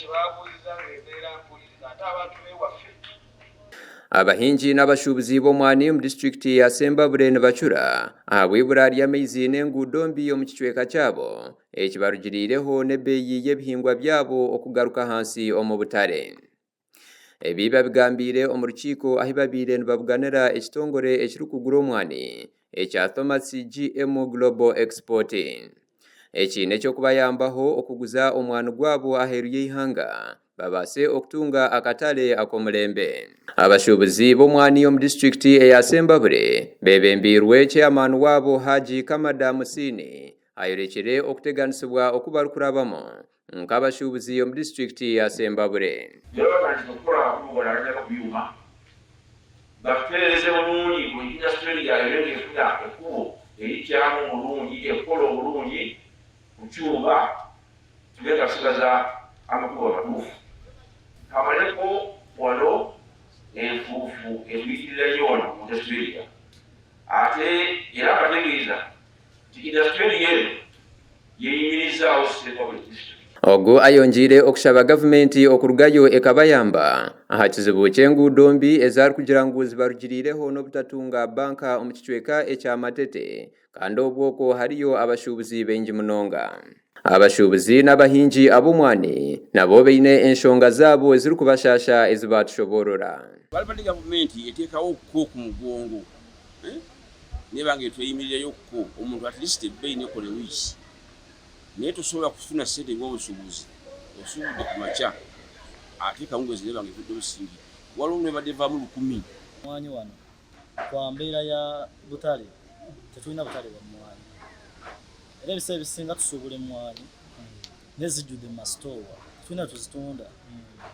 kye baabuuziza nze mbeera mpuliriza ate abantu b'ewaffe. Abahingi n'abashuubuzi b'omwani omu disiturikiti ya Sembabule nibacura ahabw'eibura ry'amaizi n'enguudo mbi omu kicweka kyabo ekibarugiriireho n'ebeeyi y'ebihingwa byabo okugaruka ahansi omu butare. Ebi babigambiire omu rukiiko ahi babaire nibabuganira ekitongore ekirikugura omwani ekya Thomas GM Global Export. Eki n'eky'okubayambaho okuguza omwani gwabo aheeru y'eihanga babaase okutunga akatare ak'omurembe. Abashuubuzi b'omwani omu disiturikiti eya Sembabule beebembeirwe Chairman waabo Hajji Kamada Musiini ayorekire okuteganisibwa oku barikurabamu nk'abashuubuzi omu disiturikiti ya Sembabule. Reero batandikire kukora amakuru goona agarikuteeka ku byoma batutereereze bulungi buri industry yaaheriire neefuna ekubo erikyamu omurungi ekukora oburungi kukyuma tube nga tusigaza amakubo amatuufu. Kamareko wano enfuufu etuyikirira nnyo wano mu industry area ate era mbategeeza nti industry area eno yeyimirizaawo Sembabule district. Ogu ayongyeire okushaba gavumenti okurugayo ekabayamba aha kizibu ky'enguudo mbi ezi arikugira ngu zibarugiriireho n'obutatunga banka omu kicweka ekya Matete kandi obwo okwo hariyo abashuubuzi baingi munonga. Abashuubuzi n'abahingi ab'omwani nabo baine enshonga zaabo ezirikubashaasha ezi baatushoboorora. Balibadde gavumenti eteekawo ko ku mugongo neeba nga etweyimirirayo ko omuntu at least ebbeeyi nekola ewiiki. Naye tosobola kufuna sente ngomusubuzi osubudde kumakya ate kawungezi neba nga evuddeyo singi waliwo lwebadde evamu lukumi. Mmwanyi wano kwa mbeera ya butale tetulina butale bwa mmwanyi era ebiseera ebisinga tusuubula emmwanyi naye zijjudde mu masitoowa tetulina we tuzitunda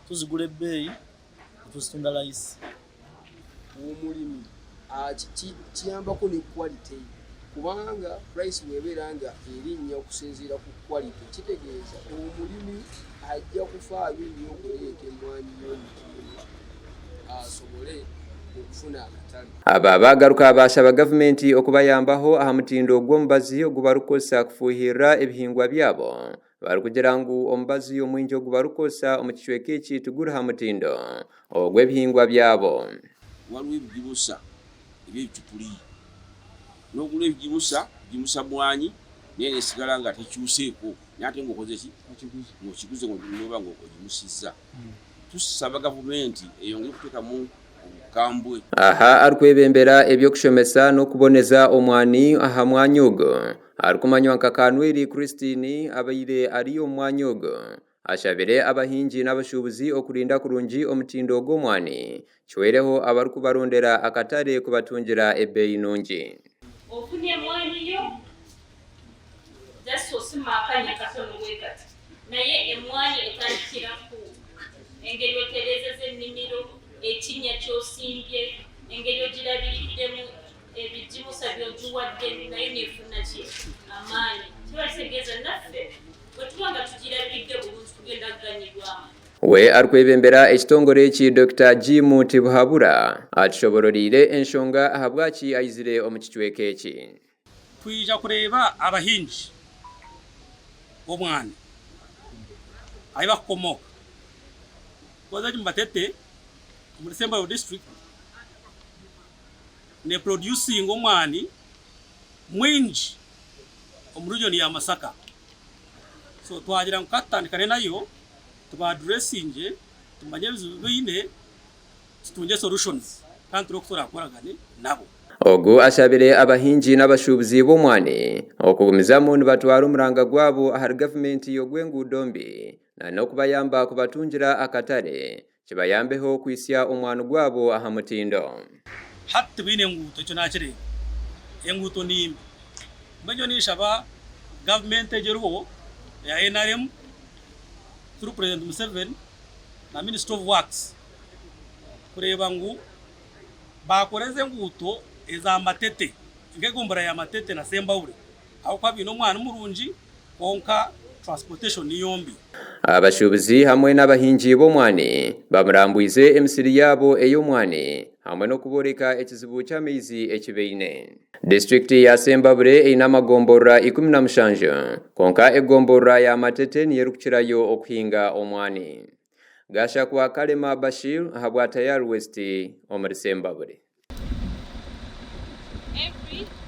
tuzigula ebbeeyi ne tuzitunda layisi. Omulimi kiyambako ne quality kubanga price bw'ebeera nga erinnya okusinziira ku quality kitegeeza omulimi ajja kufaayo nnyo okuleeta emmwanyi y'omutindo asobole okufuna akatale. Aba baagaruka baashaba gavumenti okubayambaho aha mutindo gw'omubazi ogu barikukozesa kufuuhirira ebihingwa byabo Barikugira ngu omubazi omwingi ogu barikukozesa omu kicweka eki tiguri ha mutindo ogw'ebihingwa byabo. Waliwo ebigimusa eby'ebicupuli. N'ogula ebigimusa, gimusa mwanyi naye n'esigala nga tekyuseeko naye ate ng'okoze ki? Ng'okiguze n'oba ng'ogimusizza. Tusaba gavumenti eyongere okuteekamu obukambwe. Aha arikwebembera eby'okushomesa n'okuboneza omwani aha mwanya ogu Arikumanywa nka Kanwiri Christine abaire ari omu mwanya ogu, ashabire abahingi n'abashuubuzi okurinda kurungi omutindo gw'omwani kihwereho abarikubarondera akatare kubatungira ebeeyi nungi. Ofuna emwanyi yo just osima akanya katono bwekati naye emwanyi etandikira ku engeri oterezeza enimiro, ekinya kyosimbye, engeri ogirabiriddemu. Ebigimusa by'ogiwadde nayo n'efuna ki? Amaanyi. Kiba kitegeeza naffe bwe tuba nga tugirabiridde bulungi tugenda kuganyulwamu. We arikwebembera ekitongore eki Dokita Jim Tibuhabura atushobororiire enshonga ahabwaki aizire omu kicweka eki. Twija kureeba abahingi b'omwani ahi bakukomooka. Because egi Mbatete omuri Sembabule district ne producinga omwani mwingi omu region ya Masaka. So twagira ngu katutandikane nayo tuba addressinge tumanye ebizibu bi baine tutungye solutions kandi turebe oku turakoragane nabo. Ogu ashabire abahingi n'abashuubuzi b'omwani okugumizamu nibatwara omuranga gwabo ahari gavumenti ogw'enguudo mbi na n'okubayamba kubatungira akatare kibayambeho kuhitsya omwani gwabo aha mutindo. Hati tibaine nguuto ekyo nakireeba. Enguuto ni mbi. Mbwenu nyowe ninshaba gavumenti egi eriho eya nrm through President Museveni na Minister of Works kureeba ngu baakora ezi enguuto eza Matete nk'egombolola ya Matete na Sembabule ahabw'okuba baine omwani murungi kwonka transportation niyo mbi. Abashuubuzi hamwe n'abahingi b'omwani bamurambwize emisiri yaabo ey'omwani hamwe n'okubooreka ekizibu ky'amaizi eki baine. Disiturikiti ya Sembabule eine amagomborora 17 kwonka egomborora ya Matete niyo erikukirayo okuhinga omwani. Gashakwa Kalema Bashir ahabwa Tayari West omuri Sembabule. Every.